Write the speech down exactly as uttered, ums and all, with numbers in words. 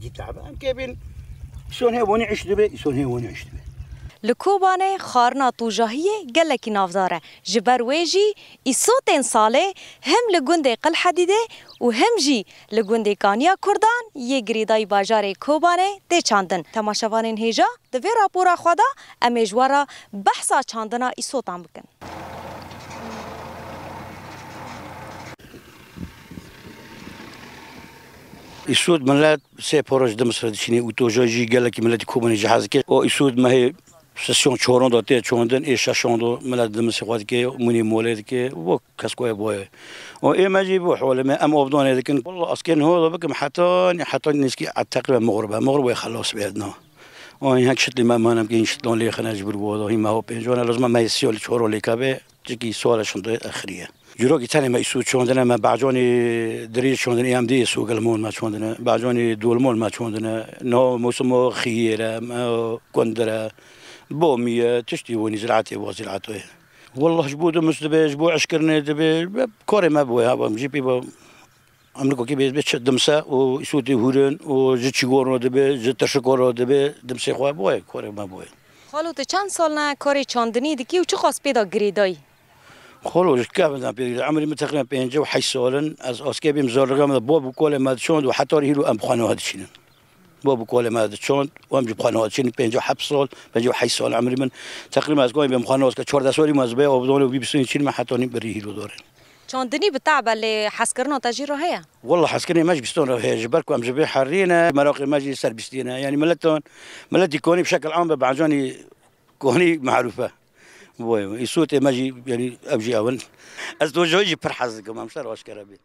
Dî te'be em kê bên, îson hê wanî iş dibe, îson hê wanî iş dibe. Li Kobanê xwarina tûjahiyê gelekî navdar e. Ji ber wê jî îsotên salê him li gundê Qilhedîdê û him jî li gundê Kaniya Kurdan yê girêdayî bajarê Kobanê tê çandin. Temaşevanên hêja di vê rapora xwe de em ê ji we re behsa çandina îsotan bikin. Îsot milet sê poro ji Dimis re diçîne û toja jî gelekî miletî Kobanê jî hez dike. O îsot mehê sesyon çoron de tê çondin, ê şeşon de milet Dimisê xwe dike, mûnê molê dike, bo keskoye boye. O ê me jî bo hewle me, em obdanê dikin. Walla askên ho de bikim heta, heta nêzkî teqrîben mixrib e. Mixrib wê xelas bê edna. O hek şitlî me manem ke şitlan lê xine ji bir bo de, hî me ho pênc wan e, lazim e me siyol çoron lê ke be. Çikî suala şindê exirî ye. Cûrokî tenê me îsû çondine, me bacanî dirêj çondine, ê em dê îsû gilmon me çondine, bacanî dolmon me çondine, no mosimo xiyêr e, me kundir e, bomî ye, tiştî winî ziraetê bo ziraetê. Wallah ji bo dimis dibe, ji bo eşkirinê dibe, korê me boye, ha, em jî pê ba. Em li kokê bê, bê çi dimse û îsûtê hûrin û ji çîgor re dibe, ji tirşikor re dibe, dimsê xwe boye, korê me boye. Xalo, tu çend sal ne karê çandinî dikî û çiqas pê de girêdayî? Xalo, ji kevin de pê, emrê min teqrîben pêncî û heşt sal in. Ez askê bîm zarliga min de bo bi kolê me diçond û heta hîro em bi xwe niha diçînin. Bo bi kolê me diçond û em jî bi xwe niha diçînin. Pêncî û heft sal, pêncî û heşt sal emrê min. Teqrîben ez goyim bê bi xwe niha diçînin. Çardeh salî me ez bê obdon û bî bistên çîn me heta nî birî hîro dorin. Çandinî bi te'b e, lê hezkirina te jî re heye? Walla hezkirinê me ji bîstan re heye, ji ber ku em ji vê herî ne, meraqê me jî ser bîstiyê ne. Yanî miletan, miletî konî bi şekil am be, be'canî konî merûf e. Boye, îsotê me jî, yanî ev jî ew in. Ez tojahî jî pir hez dikim, em şer aşkere bê.